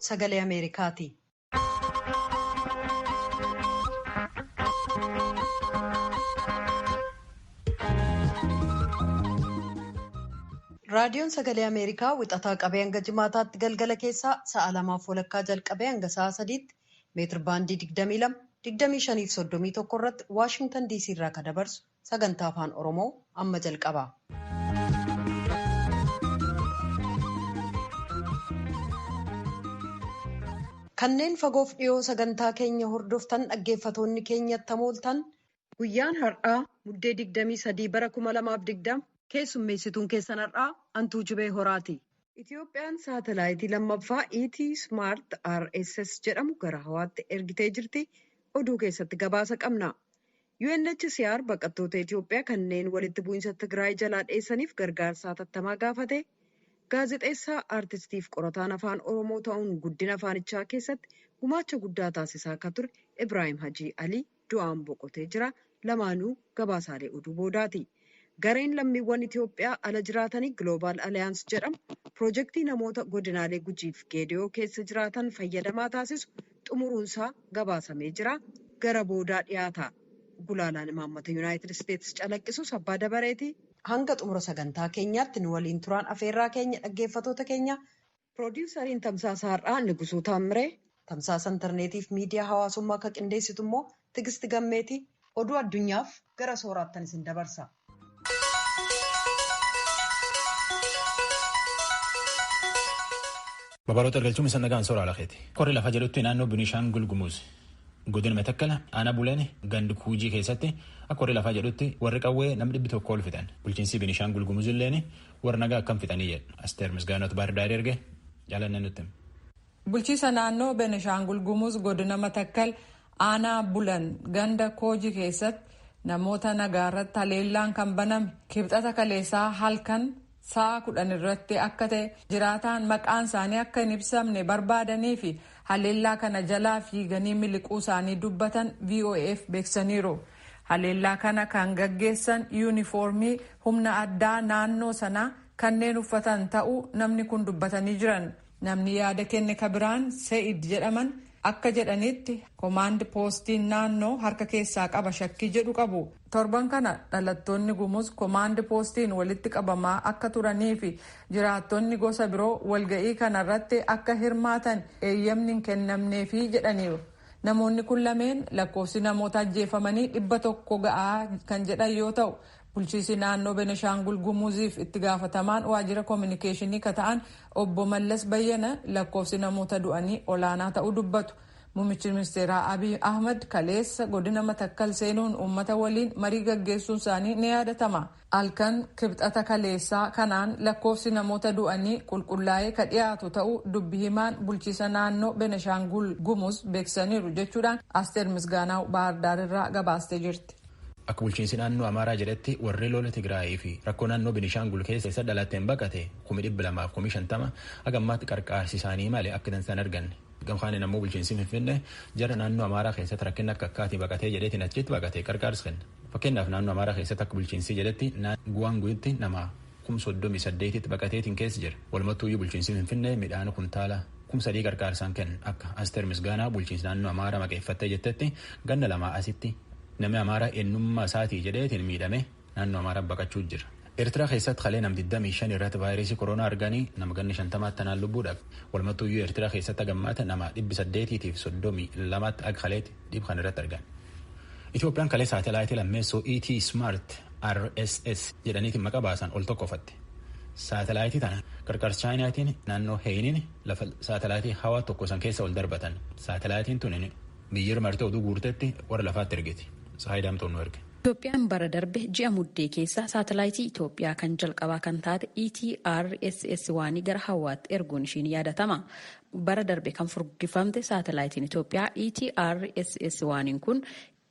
Sagalee Ameerikaati. Raadiyoon Sagalee Ameerikaa wixataa qabee hanga jimaataatti galgala keessaa sa'a 2:30 jalqabee hanga sa'a 3tti meetir baandii 22, 25 fi 31 irratti Waashingtan DC irraa kan dabarsu sagantaa afaan Oromoo amma jalqaba. Kanneen fagoof dhiyoo sagantaa keenya hordoftan dhaggeeffatoonni keenyatti hamooltan guyyaan har'aa muddee 23 bara 2020 keessummeessituun keessan har'aa Antuu Jibee Horaati. Itiyoophiyaan saatalaayitii lammaffaa ET Smart RSS jedhamu gara hawaatti ergitee jirti. Oduu keessatti gabaasa qabna. UNHCR baqattoota Itiyoophiyaa kanneen walitti bu'iinsa Tigraay jalaa dheessaniif gargaarsa hatattamaa gaafate. Gaazexeessaa aartistiif qorataan afaan Oromoo ta'uun guddina afaanichaa keessatti gumaacha guddaa taasisaa akka ture Ibraayim Hajii Alii du'aan boqotee jira. Lamaanuu gabaasaalee oduu boodaati. Gareen lammiiwwan Itiyoophiyaa ala jiraatanii Global Alliance jedhamu piroojeektii namoota godinaalee Gujiif Geediyoo keessa jiraatan fayyadamaa taasisu xumuruunsaa gabaasamee jira. Gara boodaa dhiyaata. Gulaalaan imaammata Yuunaayitid Isteetsi calaqqisus abbaa dabareeti. Hanga xumura sagantaa keenyaatti nu waliin turaan afeerraa keenya dhaggeeffatoota keenya. Piroodiwusariin Tamsaasa Har'aa Nigusuu Taammiree, Tamsaasa Intarneetiif miidiyaa hawaasummaa akka qindeessitu immoo Tigisti Gammeetii oduu addunyaaf gara sooraattan isin dabarsa. Babaroota argalchuun isa nagaan soora alakeeti. Qorri lafa jedhutti naannoo Binishaangul Gumuz godina Matakkala aanaa Buleen gandi Kuujii keessatti akka warri lafaa jedhutti warri qawwee namni 100 ol fixan. Bulchiinsi Binishaangul Gumuz illeen warra nagaa akkam fixanii jedhu. Asteer Misgaanot Baardaar erge jaalanne nutti. Bulchiisa naannoo Benishaangul Gumuz godina Matakkal aanaa Bulan ganda Koojii keessatti namoota nagaarratti haleellaan kan baname kibxata kaleessaa halkan sa'a 10 irratti akka ta'e jiraataan maqaan isaanii akka hin ibsamne barbaadanii fi haleellaa kana jalaa fiiganii miliquu isaanii dubbatan VOAf beeksisaniiru. Haleellaa kana kan gaggeessan yuunifoormii humna addaa naannoo sanaa kanneen uffatan ta'uu namni kun dubbatanii jiran. Namni yaada kenne kabiraan Se'id jedhaman akka jedhanitti komaand poostiin naannoo harka keessaa qaba shakkii jedhu qabu. Torban kana dhalattoonni Gumuz komaand poostiin walitti qabamaa akka turanii fi jiraattonni gosa biroo walga'ii kanarratti akka hirmaatan eeyyamni hin kennamneefi jedhaniiru. Namoonni kun lameen lakkoofsi namoota ajjeefamanii 100 ga'aa kan jedhan yoo ta'u, bulchiisi naannoo Benishaangul Gumuziif itti gaafatamaan waajjira koominikeeshinii ka ta'an obbo Mallas Bayyana lakkoofsi namoota du'anii olaanaa ta'uu dubbatu. Muummichi ministeeraa Abiy Ahmad kaleessa godina Matakkal seenuun uummata waliin marii gaggeessuun isaanii ni yaadatama. Halkan kibxata kaleessaa kanaan lakkoofsi namoota du'anii qulqullaa'ee ka dhiyaatu ta'uu dubbi himaan bulchiisa naannoo Benishaangul Gumuz beeksisaniiru jechuudhaan Asteer Misgaanaaw Baahirdaar irraa gabaastee jirti. Akka bulchiinsi naannoo Amaaraa jedhetti warri lola Tigraayii fi rakkoo naannoo Binishaangul keessa isa dhalatteen baqate 250,050 haga ammaatti qarqaarsi isaanii malee akka dansan arganne. Gamkaaniin ammoo bulchiinsi Finfinnee jara naannoo Amaaraa keessatti rakkinni akka akkaatii baqatee jedheetiin achitti baqatee qarqaarsi kenna. Fakkeenyaaf naannoo Amaaraa keessatti akka bulchiinsi jedhetti Guwaanguutti nama 38,000 baqateetiin keessa jira. Walumattuuyyuu bulchiinsi Finfinnee midhaan kuntaala 3,000 qarqaarsaan kenna. Akka Asteer Misgaanaa bulchiinsi naannoo Amaaraa maqeeffattee jettetti ganna 2 asitti namni Amaaraa eenyummaa isaatii jedheetiin miidhame naannoo Amaaraa baqachuu jira. Eertiraa keessatti kalee nam 25 irratti vaayirasii koronaa arganii nama ganni 50 tanaan lubbuu dhabe. Walumattuuyyuu Eertiraa keessatti hagammaata nama 832 akka kaleetti dhib kan irratti argan. Itoophiyaan kalee saatalaayitii lammeessoo ET Smart RSS jedhaniitiin maqaa baasan ol tokkofatte. Saatalaayitii tana qarqarsa Chaayinaatiin naannoo Heeyiniin lafa saatalaayitii hawaa tokko san keessa ol darbatan. Saatalaayitiin tun biyyi martee oduu guurtetti warra lafaatti ergiti. Saayidaamtoon nu erge. Itoophiyaan bara darbe ji'a muddee keessa saatalaayitii Itoophiyaa kan jalqabaa kan taate ETRSS waanii gara hawaatti erguun ishiin yaadatama. Bara darbe kan furguggifamte saatalaayitiin Itoophiyaa ETRSS waaniin kun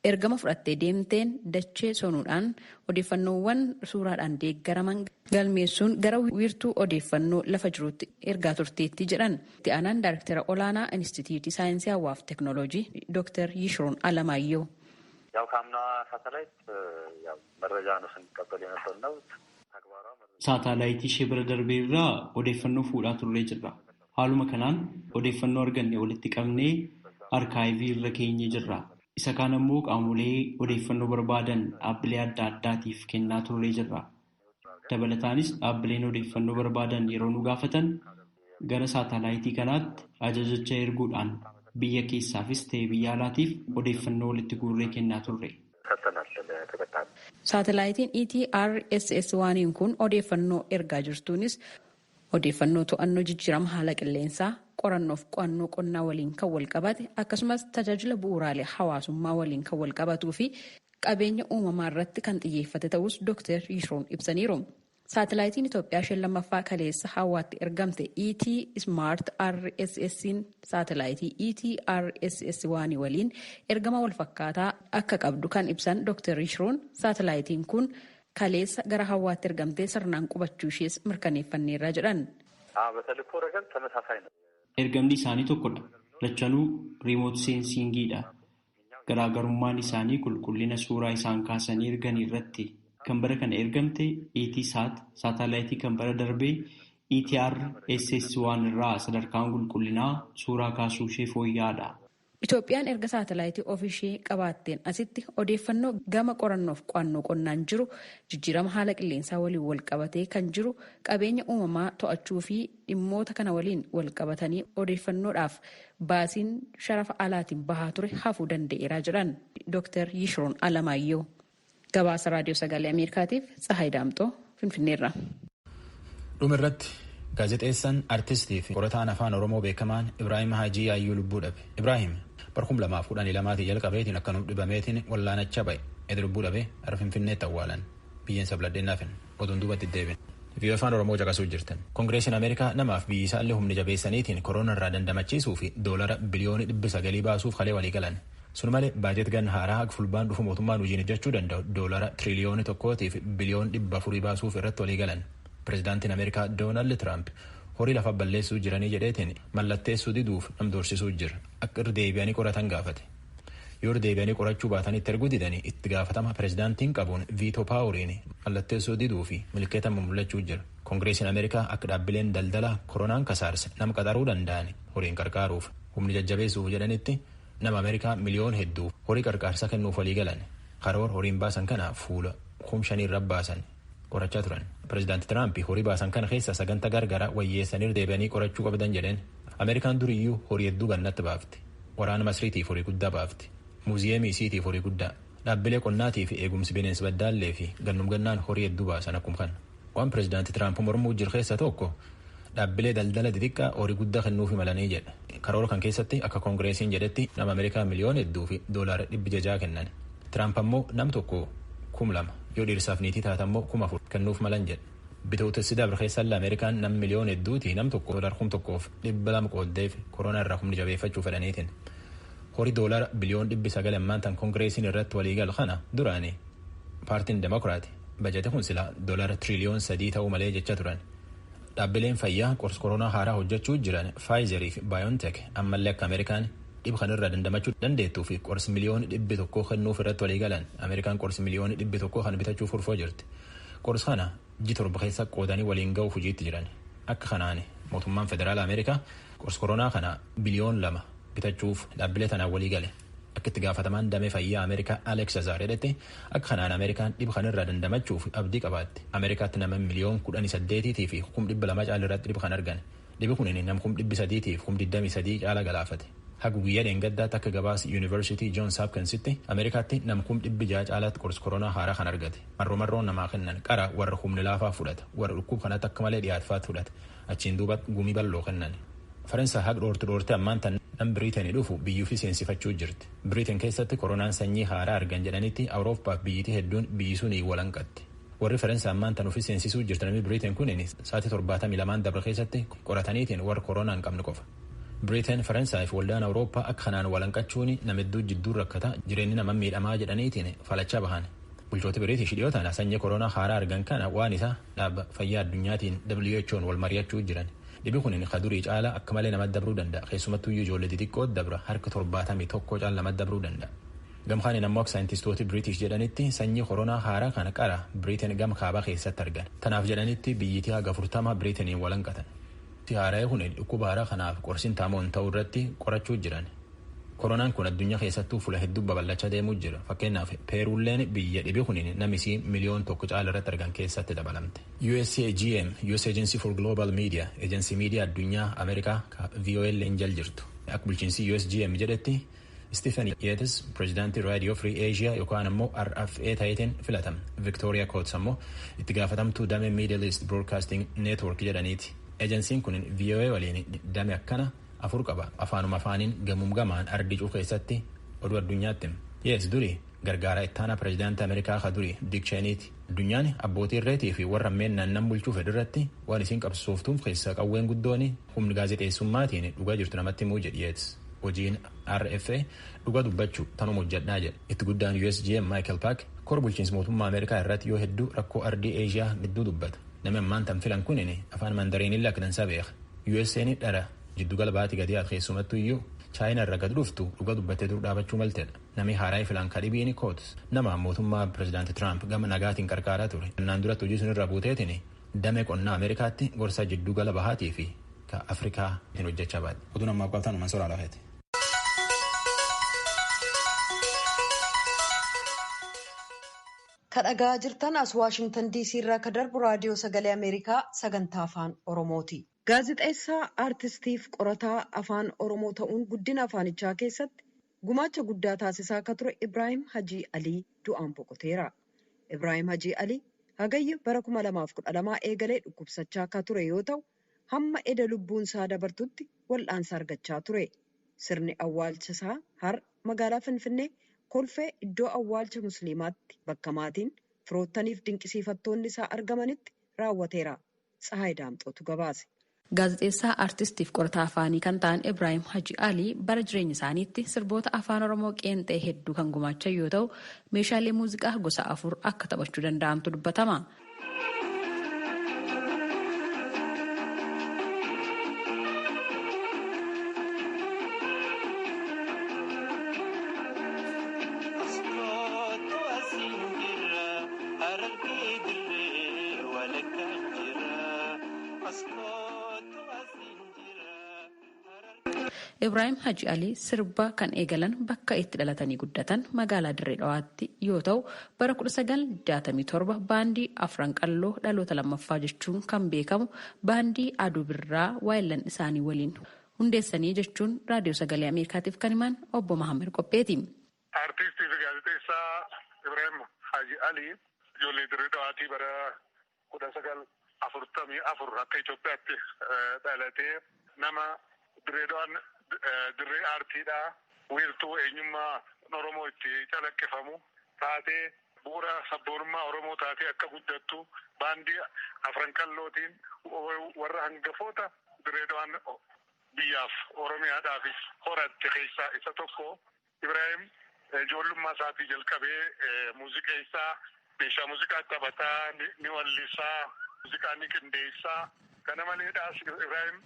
ergama fudhattee deemteen dachee sonuudhaan odeeffannoowwan suuraadhaan deeggaraman galmeessuun gara wiirtuu odeeffannoo lafa jiruutti ergaa turteetti jedhan. Itti aanaan daayirektara olaanaa Inistituutii Saayinsii Hawaaf Teekinooloojii Dr. Yishiruun Alamaayyoo. ያው ከአምናዋ ሳተላይት ያው መረጃ ነው ስንቀበል የነበር ነው። Saatalaayitii ishee bara darbee irraa odeeffannoo fuudhaa turree jirra. Haaluma kanaan odeeffannoo arganne walitti qabnee arkaayivii irra keenyee jirra. Isa kaan ammoo qaamolee odeeffannoo barbaadan dhaabbilee adda addaatiif kennaa turree jirra. Dabalataanis dhaabbileen odeeffannoo barbaadan yeroo nu gaafatan gara saatalaayitii kanaatti ajajacha erguudhaan biyya keessaafis ta'e biyya alaatiif odeeffannoo walitti guurree kennaa turre. Saatalaayitiin ETRSS waaniin kun odeeffannoo ergaa jirtuunis odeeffannoo to'annoo jijjiirama haala qilleensaa qorannoof qo'annoo qonnaa waliin kan walqabate akkasumas tajaajila bu'uuraalee hawaasummaa waliin kan walqabatuu fi qabeenya uumamaa irratti kan xiyyeeffate ta'us Dr. Yisroon ibsaniiru. Saatalaayitiin Itoophiyaa isheen lammaffaa kaleessa hawaatti ergamte ET Smart RSS'n saatalaayitii ETRSS waanii waliin ergama walfakkaataa akka qabdu kan ibsan Dr. Yisroon saatalaayitiin kun kaleessa gara hawaatti ergamtee sirnaan qubachuu ishees mirkaneeffanneerra jedhan. በተልእኮ ረገድ ተመሳሳይ ነው። Ergamni isaanii tokkodha. Lachanuu riimoot seensingiidha. Garaagarummaan isaanii qulqullina suuraa isaan kaasanii ergan irratti. Kan bara kana ergamte ETSAT saatalaayitii kan bara darbee ETR SS1 irraa sadarkaan qulqullinaa suuraa kaasuu ishee fooyya'aadha. Itoophiyaan erga saatalaayitii ofiishee qabaatteen asitti odeeffannoo gama qorannoof qo'annoo qonnaan jiru jijjiirama haala qilleensaa waliin walqabatee kan jiru qabeenya uumamaa to'achuu fi dhimmoota kana waliin walqabatanii odeeffannoodhaaf baasiin sharafa alaatiin bahaa ture hafuu danda'eera jedhan Dr. Yishiroon Alamaayyoo. Gabaasa Raadiyoo Sagalee Ameerikaatiif Tsahaay Daamxoo Finfinneerra. Dhuma irratti gaazexeessaan artistii fi qorataan afaan Oromoo beekamaan Ibraahim Hajii Yaayyuu lubbuu dhabe. Ibraahim bara 2012 jalqabeetiin akkanum dhibameetiin wallaanachaa ba'e. Edi lubbuu dhabe har'a Finfinneetti awwaalan. Biyyeen sabladheennaafen oduun duubatti deebiin. Viiyoo afaan Oromoo caqasuu jirtan. Koongireesiin Ameerikaa namaaf biyyi isaallee humna jabeessaniitiin koronaa irraa dandamachiisuu fi doolara biliyoona 900 baasuuf kalee walii galan. Sun malee baajet gan haaraa haga fulbaan dhufu mootummaan hojiin hojjechuu danda'u doolara tiriliyoona 1 fi biliyoona 400 baasuuf irratti walii galan. Pireezidaantiin Ameerikaa Doonaald Tiraamp horii lafa balleessuu jiranii jedheetiin mallatteessuu diduuf nam doorsisuu jira. Akka irra deebi'anii qoratan gaafate. Yoo irra deebi'anii qorachuu baatanitti erguu didanii itti gaafatama pireezidaantiin qabuun viitoo paawuriin mallatteessuu diduu fi milkeetama mul'achuu jira. Koongireesiin Ameerikaa akka dhaabbileen daldala koronaan kasaarse nama qaxaruu danda'an horiin qarqaaruuf humni jajjabeessuuf jedhanitti nama Ameerikaa miliyoon hedduu horii qarqaarsa kennuuf walii galan. Karoora horiin baasan kana fuula 5,000 irra baasan qorachaa turan. Pireezidaanti Tiraamp horii baasan kana keessa sagantaa gargaraa wayyeessanii deebi'anii qorachuu qabdan jedheen. Ameerikaan duriyyuu horii hedduu gannatti baafte. Waraana Masriitiif horii guddaa baafte. Muuziyeemii isiitiif horii guddaa. Dhaabbilee qonnaatii fi eegumsi bineensa baddaallee fi gannum gannaan horii hedduu baasan akkuma kana. Waan pireezidaanti Tiraamp mormuu jiru keessa tokko dhaabbilee daldala xixiqqaa horii guddaa kennuufi malanii jedha. Karoora kan keessatti akka koongireesiin jedhetti nama Ameerikaa miliyoona hedduu fi doolaara 600 kennan. Tiraamp ammoo nam tokko 2,000 yoo dhiirsaaf niitii taate ammoo 4,000 kennuuf malan jedha. Bitootessi dabre keessallee Ameerikaan nam miliyoona hedduuti nam tokko doolara 1,200 qooddeef koronaa irraa humni jabeeffachuu fedhaniitiin. Horii doolara biliyoon 900 ammaan tan koongireesiin irratti waliigalu kana duraani paartiin Demokiraati bajete kun silaa doolara tiriliyoon 3 ta'uu malee jecha turan. Dhaabbileen fayyaa qorsa koronaa haaraa hojjechuu jiran Faayizerii fi Baayontek ammallee akka Ameerikaan dhib kanarraa dandamachuu dandeettuu fi qorsi miliyoona 100 kennuuf irratti walii galan. Ameerikaan qorsi miliyoona 100 kan bitachuuf furfoo jirti. Qorsi kana ji 7 keessa qoodanii waliin ga'uuf hojiitti jiran. Akka kanaan mootummaan federaala Ameerikaa qorsi koronaa kana biliyoon 2 bitachuuf dhaabbilee tanaan walii gale. Akka itti gaafatamaan damee fayyaa Ameerikaa Alex Azar jedhetti akka kanaan Ameerikaan dhib kanarraa dandamachuuf abdii qabaatti. Ameerikaatti nama miliyoon 18 fi 200,000 caala irratti dhib kan argan. Dhibi kun nama 300,000 fi 23,000 caala galaafate. Haga guyyaa dheengaddaatti akka gabaasa Yuunivarsiitii Joons Hopkinsitti Ameerikaatti nama 600,000 caalaatti qorsi koronaa haaraa kan argate. Marroo marroon namaa kennan qara warra humni laafaa fudhata. Warra dhukkub kanatti akka malee dhiyaatfaatti fudhata. Achiin duuba gumii bal'oo kennan. Faransaay haga dhoorte dhoorte ammaan tan nam Biriiteenii dhufu biyyuufi seensifachuu jirti. Biriiteen keessatti koronaan sanyii haaraa argan jedhanitti Awurooppaaf biyyitii hedduun biyyi sunii walanqatte. Warri Faransaay ammaan tan ofii seensisuu jirti namni Biriiteen kunin sa'aatii 72 dabre keessatti qorataniitiin warra koronaa hin qabne qofa. Biriiteen Faransaay fi waldaan Awurooppaa akka kanaan walanqachuun nama hedduu jidduu rakkata jireenyi nama miidhamaa jedhaniitiin falachaa bahan. Bulchoota Biriitish dhiyoo tana sanyii koronaa haaraa argan kana waan isa dhaaba fayyaa addunyaatiin WHO'n wal mari'achuu jiran. Dhibi kun ka durii caala akka malee namatti dabruu danda'a. Keessumattuu ijoollee xixiqqoo dabra harka 71 caala namatti dabruu danda'a. Gamkaaniin ammoo akka saayintistooti Biriitish jedhanitti sanyii koronaa haaraa kana qara Biriiteen gama kaabaa keessatti argan. Tanaaf jedhanitti biyyittii haga 40 Biriiteeniin walanqatan. Haara'ee kun dhukkuba haaraa kanaaf qorsiin taamoon ta'uu irratti qorachuu jiran. Koronaan kun addunyaa keessattuu fuula hedduu babal'achaa deemuu jira. Fakkeenyaaf Peeruulleen biyya dhibi kun namisii 1 miliyoon caala irratti argan keessatti dabalamte. USAGM, US Agency for Global Media, Agency Media addunyaa Ameerikaa VOA jal jirtu. Akka bulchiinsi USGM jedhetti Stephen Yates pireezidaantii Raadiyoo Free Asia yookaan ammoo RFA ta'eetiin filatame. Victoria Coates ammoo itti gaafatamtuu damee Middle East Broadcasting Network jedhaniiti. Ejensiin kun VOA waliin dame akkana 4 qaba. Afaanuma afaaniin gamuum gamaan ardii cuuf keessatti oduu addunyaatti. Yees duri gargaaraa ittaanaa pireezidaantii Ameerikaa ka duri Dick Cheney'ti. Addunyaan abbootii irreetii fi warra meennaan nam bulchuu fedhu irratti waan isiin qabsooftuuf keessaa qawween guddoon humni gaazexeessummaatiin dhugaa jirtu namatti himuu jedhi Yees. Hojiin RFA dhuga dubbachuu tanuma hojjedhaa jedha. Itti guddaan USGM Michael Park kor bulchiinsa mootummaa Ameerikaa irratti yoo hedduu rakkoo ardii Eeshiyaa gidduu dubbata. Namni ammaan tan filan kunin afaan mandariinillee akka dansaa beeka. USA'n dhara jiddugala baatii gadi haadha keessumattuu iyyuu Chaayinaa irra gad dhuftu dhuga dubbattee dur dhaabachuu maltedha. Namni haaraa filan kadhibiin Koots nama mootummaa pireezidaanti Tiraamp gama nagaatiin qarqaaraa ture. Innaan duratti hojii sun irra buuteetiin damee qonnaa Ameerikaatti gorsa jiddugala bahaatii fi ka Afrikaa ittiin hojjechaa baate. Oduun ammaaf qabatan Mansoor Alaafeeti. Kadhagaa jirtan as Waashingtan DC irraa ka darbu raadiyoo sagalee Ameerikaa sagantaa afaan Oromooti. Gaazexeessaa aartistiif qorataa afaan Oromoo ta'uun guddina afaanichaa keessatti gumaacha guddaa taasisaa akka ture Ibraayim Hajii Alii du'aan boqoteera. Ibraayim Hajii Alii hagayya bara 2012 eegalee dhukkubsachaa akka ture yoo ta'u, hamma eda lubbuun isaa dabartutti wal'aansa argachaa ture. Sirni awwaalcha isaa har'a magaalaa Finfinnee Kolfee iddoo awwaalcha musliimaatti bakka maatiin firoottaniif dinqisiifattoonni isaa argamanitti raawwateera. Tsahaay Daamxootu gabaase. Gaazexeessaa aartistiif qorataa afaanii kan ta'an Ibraayim Haji Alii bara jireenya isaaniitti sirboota afaan Oromoo qeenxee hedduu kan gumaachan yoo ta'u, meeshaalee muuziqaa gosa 4 akka taphachuu danda'antu dubbatama. Ibraayim Haji Alii sirba kan eegalan bakka itti dhalatanii guddatan magaalaa Dirree Dhawaatti yoo ta'u, bara 1967 baandii Afran Qalloo dhaloota lammaffaa jechuun kan beekamu baandii Aduu Birraa waayillan isaanii waliin hundeessanii jechuun raadiyoo sagalee Ameerikaatiif kan himan obbo Mahammed Qopheeti. Aartistii fi gaazexeessaa Ibraayim Haji Alii ijoollee Dirree Dhawaatii bara 1944 akka Itoophiyaatti dhalatee nama Dirree Dhawaan dirree aartiidhaa wiirtuu eenyummaa Oromoo itti calaqqifamu taatee bu'uura sabboonummaa Oromoo taatee akka guddattu baandii Afran Qallootiin warra hangafoota Dirree Dhawaan biyyaaf Oromiyaadhaafis horatte keessaa isa tokko. Ibraayim ijoollummaa isaatii jalqabee muuziqeessaa, meeshaa muuziqaa taphataa, ni wallisaa, muuziqaa ni qindeessaa. Kana maleedhaas Ibraayim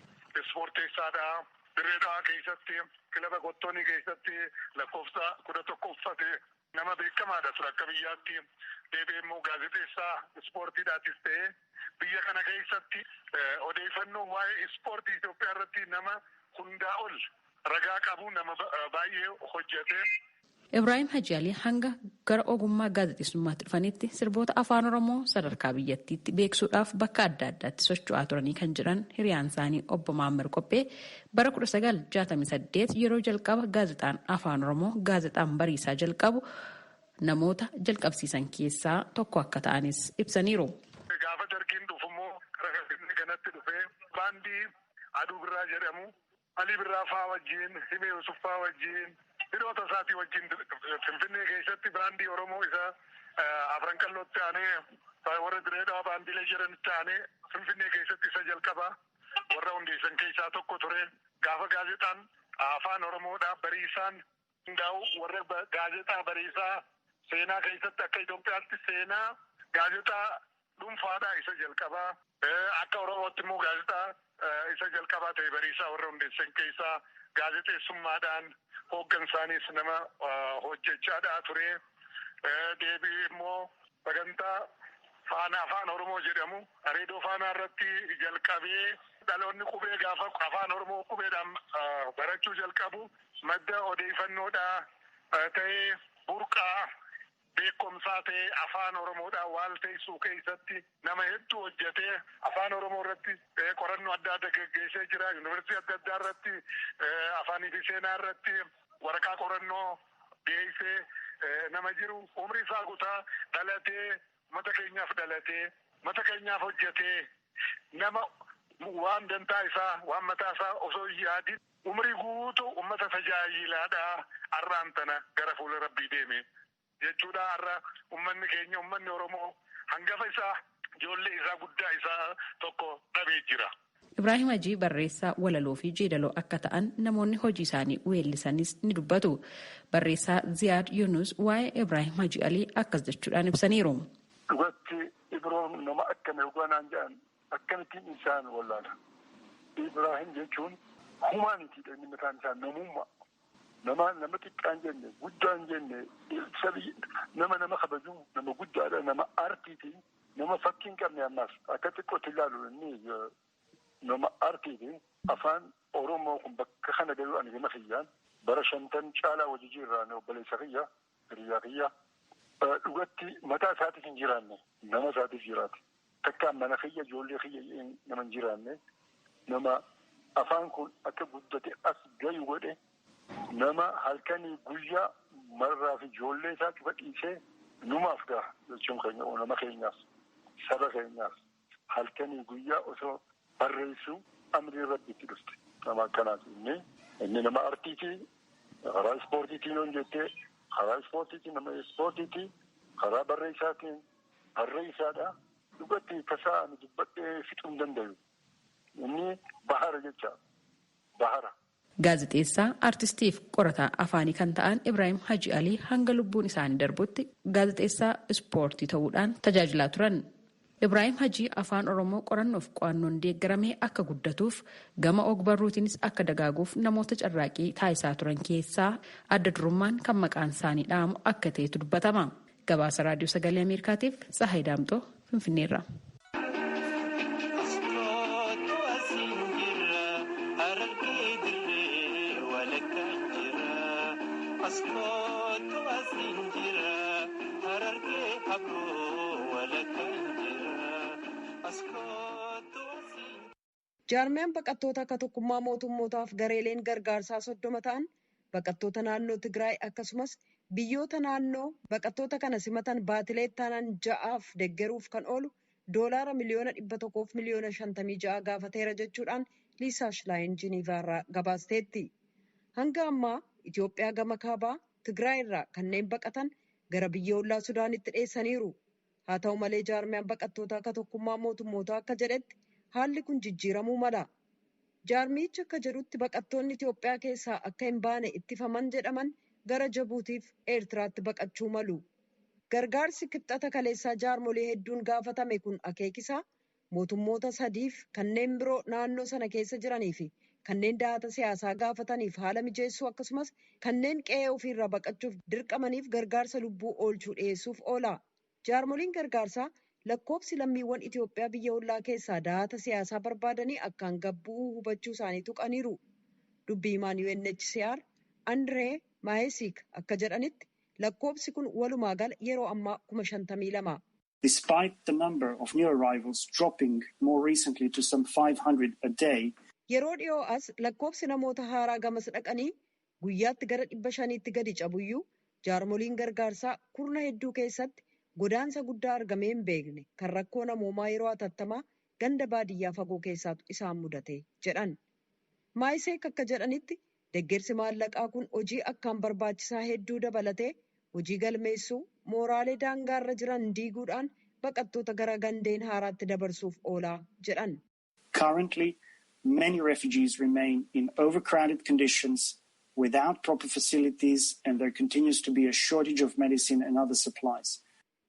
ispoorteessaadhaa. Dirree Dhawaa keessatti kilaba Gottoonii keessatti lakkoofsa 11 uffate nama beekamaadha ture akka biyyaatti. Deebi'ee immoo gaazexeessaa ispoortiidhaatis ta'ee biyya kana keessatti odeeffannoo waa'ee ispoortii Itoophiyaa irratti nama hundaa ol ragaa qabu nama baay'ee hojjete. Ibraayim Haji Alii hanga gara ogummaa gaazexeessummaatti dhufanitti sirboota afaan Oromoo sadarkaa biyyattiitti beeksuudhaaf bakka adda addaatti socho'aa turanii kan jedhan hiriyaan isaanii obbo Maammer Qophee bara 1968 yeroo jalqaba gaazexaan afaan Oromoo gaazexaan bariisaa jalqabu namoota jalqabsiisan keessaa tokko akka ta'anis ibsaniiru. Gaafa dargiin dhufu immoo gara kanatti dhufee baandii Aduu Birraa jedhamu Alii Birraa faa wajjin Himee Yusuf faa wajjin hiriyoota isaatii wajjin Finfinnee keessatti baandii Oromoo isa Afran Qallootti aanee warra Dirree Dhawaa baandiilee jedhanitti aanee Finfinnee keessatti isa jalqabaa warra hundeessan keessaa tokko ture. Gaafa gaazexaan afaan Oromoodhaa bariisaan hundaa'u warra gaazexaa bariisaa seenaa keessatti akka Itoophiyaatti seenaa gaazexaa dhuunfaadhaa isa jalqabaa. Akka Oromootti immoo gaazexaa isa jalqabaa ta'e bariisaa warra hundeessan keessaa gaazexeessummaadhaan Hooggansaanis nama hojjechaadhaa ture. Deebii immoo sagantaa Faanaa Afaan Oromoo jedhamu reediyoo Faanaa irratti jalqabee dhaloonni qubee gaafa Afaan Oromoo qubeedhaan barachuu jalqabu madda odeeffannoodhaa ta'ee burqaa beekumsaa ta'ee Afaan Oromoodhaan waal teessuu keessatti nama hedduu hojjetee Afaan Oromoo irratti qorannoo adda addaa geggeessee jira. Yuunivarsiitii adda addaa irratti afaanii fi seenaa irratti waraqaa qorannoo dhiyeessee nama jiru umrii isaa guutaa dhalatee mata keenyaaf dhalatee mata keenyaaf hojjetee nama waan dantaa isaa waan mataa isaa osoo hin yaadin umrii guutuu ummata tajaajilaadhaa har'aan tana gara fuula rabbii deeme jechuudha. Har'a ummanni keenya ummanni Oromoo hangafa isaa ijoollee isaa guddaa isaa tokko dhabee jira. Ibraahim Hajii barreessaa walaloo fi jeedaloo akka ta'an namoonni hojii isaanii weellisanis ni dubbatu. Barreessaa Ziyaad Yunus waa'ee Ibraahim Hajii Alii akkas jechuudhaan ibsaniiru. Dhugatti Ibroon nama akkami hoogganaan jedhan akkamittiin isaan wallaala. Ibraahim jechuun humaanitiidha inni mataan isaa namummaa. Nama nama xiqqaan jenne guddaan jenne nama nama kabaju nama guddaadha nama artiiti nama fakkii hin qabne ammaas akka xiqqootti ilaalu inni nama artiiti. Afaan Oromoo kun bakka kana galu ani gama kiyyaan bara 50 caalaa hojii jirraan obboleessa kiyya hiriyaa kiyya dhugatti mataa isaatiif hin jiraanne nama isaatiif jiraate. Takkaan mana kiyya ijoollee kiyya nama hin jiraanne nama afaan kun akka guddate as gayu godhe nama halkanii guyyaa marraa fi ijoollee isaa cufa dhiisee numaaf gaha jechuun keenya nama keenyaaf saba keenyaaf halkanii guyyaa osoo barreessuu amrii rabbitti dhufte nama akkanaati inni nama artiiti karaa ispoortiitiin yoon jettee karaa ispoortiitiin nama ispoortiiti karaa barreessaatiin barreessaadha dhugatti tasaa ani dubbadhee fixuu hin dandayu inni bahara jecha bahara. Gaazexeessaa, artistii fi qorataa afaanii kan ta'an Ibraahim Haji Alii hanga lubbuun isaanii darbutti gaazexeessaa ispoortii ta'uudhaan tajaajilaa turan. Ibraahim Hajii afaan Oromoo qorannoof qo'annoon deeggaramee akka guddatuuf gama ogbarruutiinis akka dagaaguuf namoota carraaqii taasisaa turan keessaa adda durummaan kan maqaan isaanii dhaamu akka ta'etu dubbatama. Gabaasa Raadiyoo Sagalee Ameerikaatiif Tsahaay Daamxoo Finfinneerra. Jaarmiyaan baqattoota akka tokkummaa mootummootaaf gareeleen gargaarsaa 30 ta'an baqattoota naannoo Tigraay akkasumas biyyoota naannoo baqattoota kana simatan baatilee taanaan 6'aaf deeggaruuf kan oolu $156 miliyoona gaafateera jechuudhaan Liisaa Shilaayin Jiniivaarraa gabaasteetti. Hanga ammaa Itoophiyaa gama kaabaa Tigraay irraa kanneen baqatan gara biyya ollaa Sudaanitti dheessaniiru. Haa ta'u malee jaarmiyaan baqattoota akka tokkummaa mootummootaa akka jedhetti haalli kun jijjiiramuu mala. Jaarmichi akka jedhutti baqattoonni Itoophiyaa keessaa akka hin baane ittifaman jedhaman gara Jabuutiif Eertiraatti baqachuu malu. Gargaarsi kibxata kaleessaa jaarmolee hedduun gaafatame kun akeekisaa mootummoota sadiif kanneen biroo naannoo sana keessa jiranii fi kanneen dahata siyaasaa gaafataniif haala mijeessuu akkasumas kanneen qe'ee ofiirraa baqachuuf dirqamaniif gargaarsa lubbuu oolchuu dhiyeessuuf oola. Jaarmoliin gargaarsaa lakkoofsi lammiiwwan Itoophiyaa biyya ollaa keessaa dahata siyaasaa barbaadanii akkaan gabbuu hubachuu isaanii tuqaniiru. Dubbii himaan UNHCR Andree Maayesik akka jedhanitti lakkoofsi kun walumaa gala yeroo ammaa 52,000. Despite the number of new arrivals dropping more recently to some 500 a day. Yeroo dhiyoo as lakkoofsi namoota haaraa gamas dhaqanii guyyaatti gara 500tti gadi cabuyyuu jaarmoliin gargaarsaa kurna hedduu keessatti godaansa guddaa argamee hin beekne kan rakkoo namoomaa yeroo hatattamaa ganda baadiyyaa fagoo keessaatu isaan mudate jedhan. Maayiseek akka jedhanitti deeggarsi maallaqaa kun hojii akkaan barbaachisaa hedduu dabalatee hojii galmeessuu mooraalee daangaarra jiran diiguudhaan baqattoota gara gandeen haaraatti dabarsuuf oolaa jedhan. Currently, many refugees remain in overcrowded conditions without proper facilities and there continues to be a shortage of medicine and other supplies.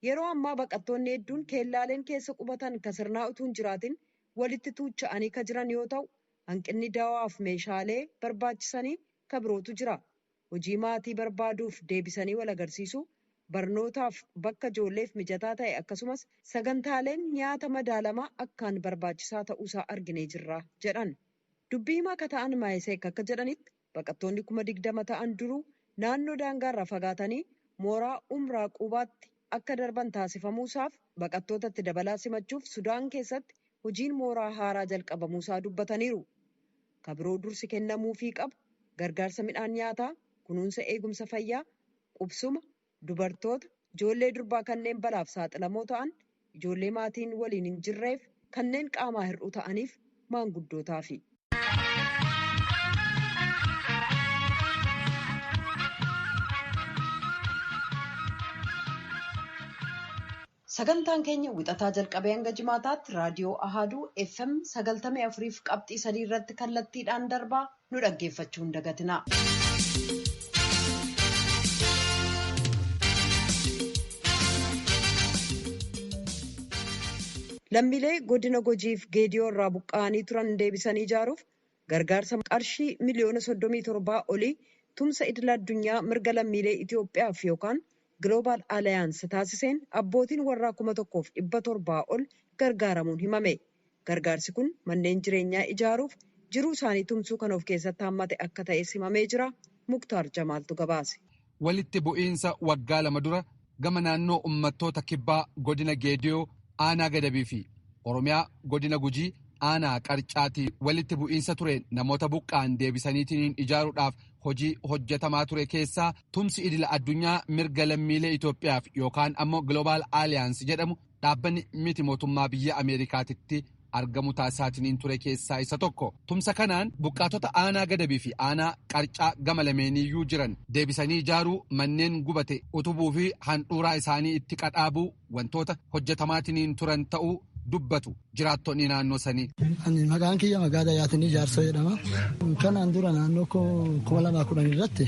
Yeroo ammaa baqattoonni hedduun keellaaleen keessa qubatan ka sirnaa utuu hin jiraatin walitti tuucha'anii ka jiran yoo ta'u hanqinni dawaaf meeshaalee barbaachisanii ka birootu jira. hojii maatii barbaaduuf deebisanii wal agarsiisuu, barnootaaf bakka ijoolleef mijataa ta'e akkasumas sagantaaleen nyaata madaalamaa akkaan barbaachisaa ta'uusaa arginee jirra jedhan. Dubbii himaa akka ta'an Maayiseek akka jedhanitti baqattoonni 20,000 ta'an duruu naannoo daangaarraa fagaatanii mooraa Umraa Qubaatti akka darban taasifamuusaaf baqattootatti dabalaa simachuuf Sudaan keessatti hojiin mooraa haaraa jalqabamuusaa dubbataniiru. Kabiroo dursi kennamuufii qabu gargaarsa midhaan nyaataa, kunuunsa eegumsa fayyaa, qubsuma, dubartoota, ijoollee durbaa kanneen balaaf saaxilamoo ta'an, ijoollee maatiin waliin hin jirreef, kanneen qaamaa hir'uu ta'aniif maanguddootaafi. Sagantaan keenya wixataa jalqabee hanga jimaataatti raadiyoo Ahaaduu FM 94.3 irratti kallattiidhaan darbaa nu dhaggeeffachuu hin dagatina. Lammiilee godina Gujiif Geediyoo irraa buqqa'anii turan deebisanii ijaaruuf gargaarsa qarshii miliyoona 37 olii tumsa idil addunyaa mirga lammiilee Itoophiyaaf yookaan Global Alliance taasiseen abbootiin warraa 1,700 ol gargaaramuun himame. Gargaarsi kun manneen jireenyaa ijaaruuf jiruu isaanii tumsuu kan of keessatti hammate akka ta'es himamee jira. Muktaar Jamaaltu gabaase. Walitti bu'iinsa waggaa 2 dura gama naannoo uummattoota kibbaa godina Geediyoo aanaa Gadabii fi Oromiyaa godina Gujii aanaa Qarcaatii walitti bu'iinsa ture namoota buqqaan deebisaniitiin ijaaruudhaaf hojii hojjetamaa ture keessaa tumsi idila addunyaa mirga lammiilee Itoophiyaaf yookaan ammoo Global Alliance jedhamu dhaabbanni miti mootummaa biyya Ameerikaatitti argamu taasisaatiin ture keessaa isa tokko. Tumsa kanaan buqqaatota aanaa Gadabii fi aanaa Qarcaa gama lameeniyyuu jiran deebisanii ijaaruu, manneen gubate utubuu fi handhuuraa isaanii itti qadhaabuu wantoota hojjetamaatiin turan ta'uu dubbatu jiraattonni naannoo sanii. Ani maqaan kiyya magaalaa Yaatinii Jaarsoo jedhama. Kanaan dura naannoo 2010 irratti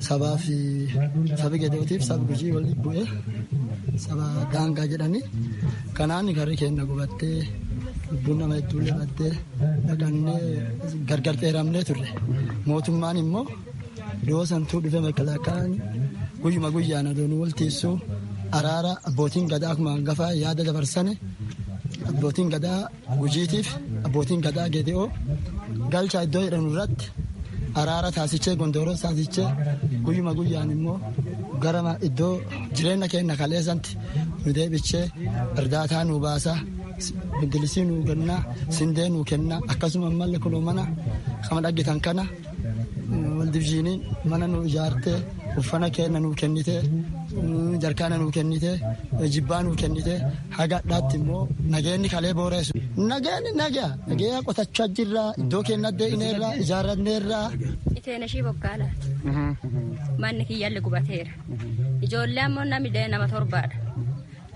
sabaa fi sabi Geedootiif sabi Gujii walitti bu'ee saba daangaa jedhani. Kanaan garri keenya gubattee lubbuun nama hedduu lebattee dhaqannee gargar dheeramnee turre. Mootummaan immoo doosantuu dhufe makalaakaan guyyuma guyyaan adoonuu waltiisuu araara abbootiin gadaa akkuma hangafaa yaada dabarsane abbootiin gadaa Gujiitiif abbootiin gadaa Geedi'oo galchaa iddoo jedhamu irratti araara taasichee gondooroo taasichee guyyuma guyyaan immoo gara iddoo jireenya keenya kaleessanti nu deebichee irdaataa nu baasaa bindilisii nu kennaa sindee nu kennaa akkasuma malli kunoo mana kama dhaggitan kana waldibjiiniin mana nu ijaartee uffana keenya nu kennitee jarkaana nu kennitee jibbaa nu kennitee haga adhaatti immoo nageenyi kalee booreessu. Nageenyi nagaa nagee qotachaa jirra iddoo keenya dee'ineerra ijaarranneerra. Iteen ishii boggaalaati. Manni kiyyaalli gubateera. Ijoollee ammoo namni nama torbaadha.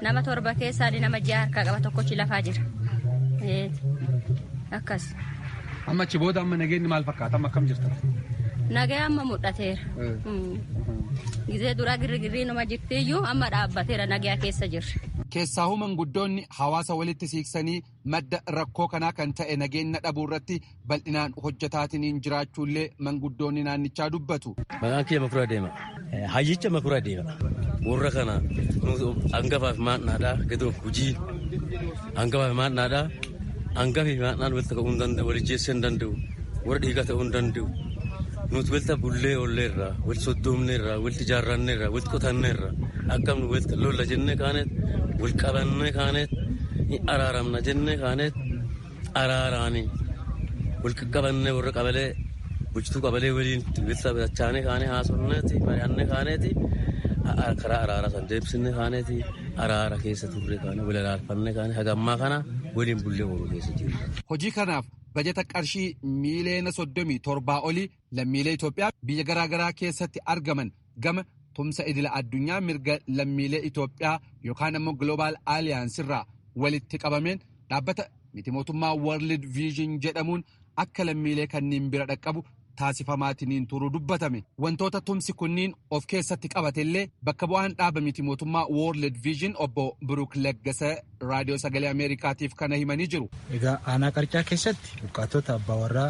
Nama torba keessaa nama ji'a harkaa qaba tokkochi lafaa jira. Akkas. Amma achi booda amma nageenyi maal fakkaata? Amma akkam jirta? Nagee amma mul'ateera. Gizee duraa girgirrii nama jirtiyyuu amma dhaabbateera nagaa keessa jirra. Keessaahu manguddoonni hawaasa walitti siiqsanii madda rakkoo kanaa kan ta'e nageenya dhabuu irratti bal'inaan hojjetaatiin jiraachuullee manguddoonni naannichaa dubbatu. Maqaan kiyya Makuraa deema. Hayyicha Makuraa deema. Warra kana hangafaaf maadnaadhaa gadoof Gujii hangafaaf maadnaadhaa hangafi maadnaan walitti ka'uu hin danda'u wal jeessuu hin danda'u warra dhiigaa ta'uu hin danda'u. Nuti walitti bullee olleerra, walitti soddoomneerra, walitti ijaarranneerra, walitti qotanneerra akkam nu walitti lolla jennee kaaneet, wal qabannee kaaneet, araaramna jennee kaaneet, araaraanii wal qaqqabannee warra qabalee bulchituu qabalee waliin walitti taphatachaanee kaanee haasofneeti, mari'annee kaaneeti karaa araaraa san deebisnee kaaneeti araara keessa turre kaanee wal araarfannee kaanee hagammaa kana waliin bullee ooluu keessa jirra. Hojii kanaaf bajeta qarshii miiliyoona 37 olii lammiilee Itoophiyaa biyya garaagaraa keessatti argaman gama tumsa idila addunyaa mirga lammiilee Itoophiyaa yookaan ammoo Global Alliance irraa walitti qabameen dhaabbata miti mootummaa World Vision jedhamuun akka lammiilee kanneen bira dhaqqabu taasifamaatiniin turuu dubbatame. Wantoota tumsi kunniin of keessatti qabatellee bakka bu'aan dhaaba miti mootummaa World Vision obbo Biruk Laggasa raadiyoo sagalee Ameerikaatiif kana himanii jiru. Egaa aanaa Qarcaa keessatti buqqaatota abbaa warraa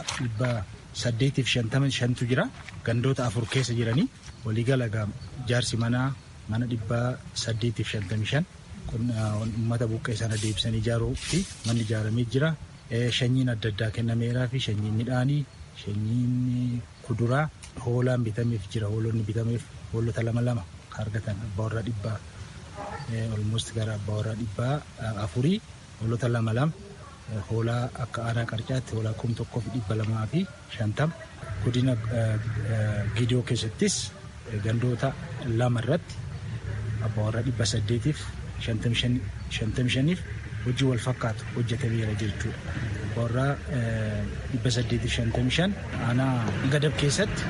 855 jira. Gandoota 4 keessa jiranii waliigala ijaarsi manaa mana 855 uummata buqqee sana deebisanii ijaaruu fi manni ijaaramee jira. Sanyiin adda addaa kennameeraa fi sanyiin midhaanii, sanyiin kuduraa hoolaan bitameef jira. Hoolonni bitameef hoolota 2 argatan abbaa warraa 100 olmost gara abbaa warraa 400 hoolota 2 hoolaa akka aanaa Qarcaatti hoolaa 1250 godina Gidiyoo keessattis gandoota 2 irratti abbaa warraa 855 hojii wal fakkaatu hojjetameera jechuudha. Abbaa warraa 855 aanaa Gadab keessatti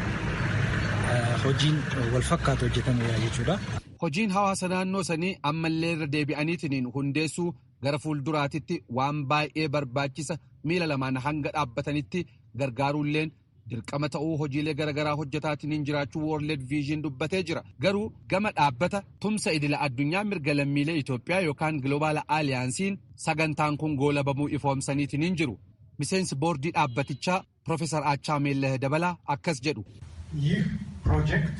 hojiin wal fakkaatu hojjetameera jechuudha. Hojiin hawaasa naannoo sanii ammallee irra deebi'aniitiin hundeessuu gara fuulduraatitti waan baay'ee barbaachisa miila lamaan hanga dhaabbatanitti gargaaruulleen dirqama ta'uu hojiilee garaagaraa hojjetaatiin jiraachuu World Vision dubbatee jira. Garuu gama dhaabbata tumsa idila addunyaa mirga lammiilee Itoophiyaa yookaan Global Allianceiin sagantaan kun goolabamuu ifoomsaniitiin hin jiru. Miseensi boordii dhaabbatichaa Profeesar Achaameellah Dabalaa akkas jedhu. ይህ ፕሮጀክት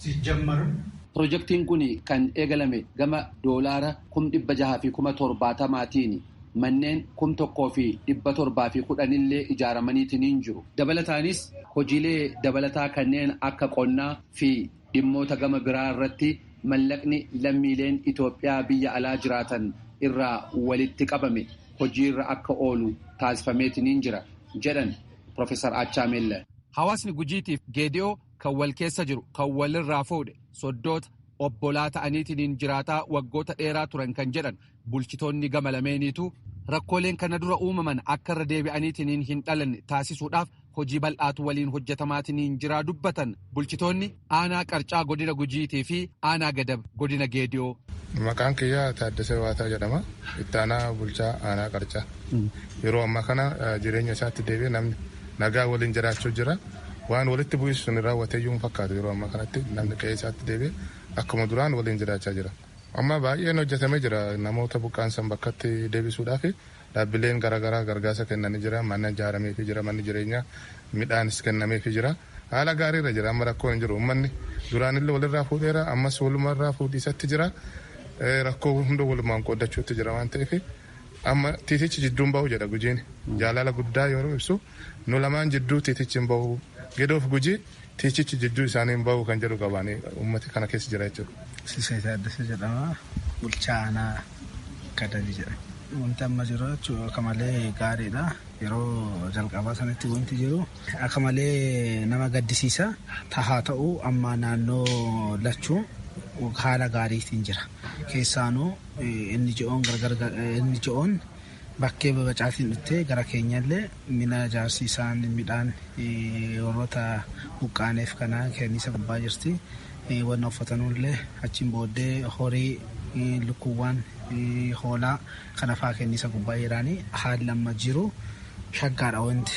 ሲጀመርም Pirojektiin kun kan eegalame gama doolaara 670,070 manneen 1,710 illee ijaaramaniitiin hin jiru. Dabalataanis hojiilee dabalataa kanneen akka qonnaa fi dhimmoota gama biraa irratti mallaqni lammiileen Itoophiyaa biyya alaa jiraatan irraa walitti qabame hojiirra akka oolu taasifameetiin hin jira jedhan Profeesar Achaameella. Hawaasni Gujiitiif Geedi'oo kan wal keessa jiru kan walirraa fuudhe soddoota obbolaa ta'aniitiin jiraataa waggoota dheeraa turan kan jedhan bulchitoonni gama lameeniitu rakkooleen kana dura uumaman akka irra deebi'aniitiin hin dhalanne taasisuudhaaf hojii bal'aatu waliin hojjetamaatiin jiraa dubbatan bulchitoonni aanaa Qarcaa godina Gujiitii fi aanaa Gadab godina Geediyoo. Maqaan kiyyaa Taaddasee Waataa jedhama. Itti aanaa bulchaa aanaa Qarcaa. Yeroo ammaa kana jireenya isaatti deebi'ee namni nagaa waliin jiraachuu jira. Waan walitti bu'isu sun raawwatee iyyuu hin fakkaatu yeroo ammaa kanatti namni qe'ee isaatti deebi'ee akkuma duraan waliin jiraachaa jira. Amma baay'een hojjetamee jira namoota buqqaan san bakkatti deebisuudhaaf dhaabbileen garaagaraa gargaarsa kennanii jira mana ijaarameefii jira manni jireenyaa midhaanis kennameefii jira haala gaariirra jira amma rakkoon hin jiru uummanni duraanillee walirraa fuudheera ammas walumarraa fuudhiisatti jira rakkoo hunda walumaan qooddachuutti jira waan ta'eef amma tiitichi jidduun bahu jedha Gujiin jaalala guddaa yeroo ibsu nu lamaan jidduu tiitichi hin bahu Gedoof Gujii tiitichi jidduu isaanii hin bahu kan jedhu qabaanii uummati kana keessa jira jechuudha. Siisee Taaddasee jedhama. Bulchaa aanaa Gadabii jedhama. Wanti amma jiru jechuun akka malee gaariidha. Yeroo jalqabaa sanatti wanti jiru akka malee nama gaddisiisa. Tahaa ta'uu amma naannoo lachuu haala gaariitiin jira. Keessaanuu inni ji'oon bakkee babacaatiin dhuftee gara keenyallee mina ijaarsiisaan midhaan warroota buqqaaneef kana kennisa gubbaa jirti. Wanna uffatanullee achiin booddee horii lukkuuwwan hoolaa kana fa'aa kennisa gubbaa jiraanii haalli amma jiru shaggaadha wanti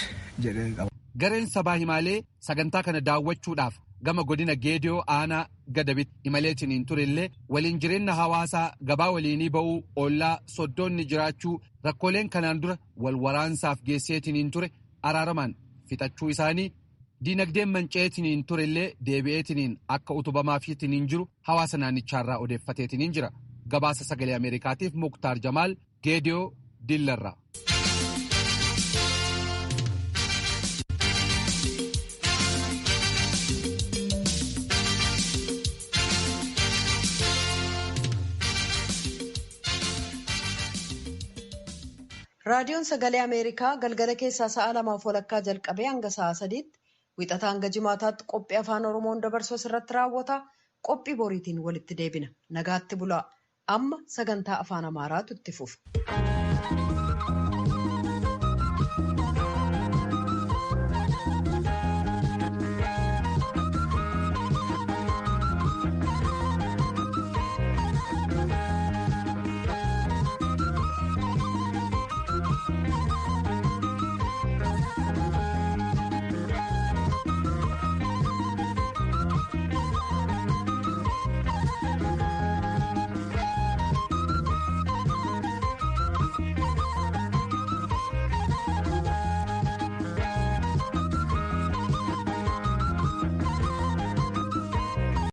jedhee qaba. Gareen sabaa himaalee sagantaa kana daawwachuudhaaf gama godina Geediyoo aanaa Gadabitti imaleetiin hin turellee waliin jireenya hawaasaa gabaa waliinii ba'uu ollaa soddoonni jiraachuu rakkooleen kanaan dura wal waraansaaf geesseetiin hin ture araaramaan fixachuu isaanii diinagdeen manca'eetiin hin turellee deebi'eetiin akka utubamaafiitiin hin jiru hawaasa naannichaarraa odeeffateetiin hin jira. Gabaasa sagalee Ameerikaatiif Muktaar Jamaal Geediyoo Dillarraa. Raadiyoon Sagalee Ameerikaa galgala keessaa sa'a 2:30 jalqabee hanga sa'a 3tti wixataa hanga jimaataatti qophii afaan Oromoon dabarsu asirratti raawwata. Qophii boriitiin walitti deebina. Nagaatti bulaa. Amma sagantaa afaan Amaaraatu itti fufa.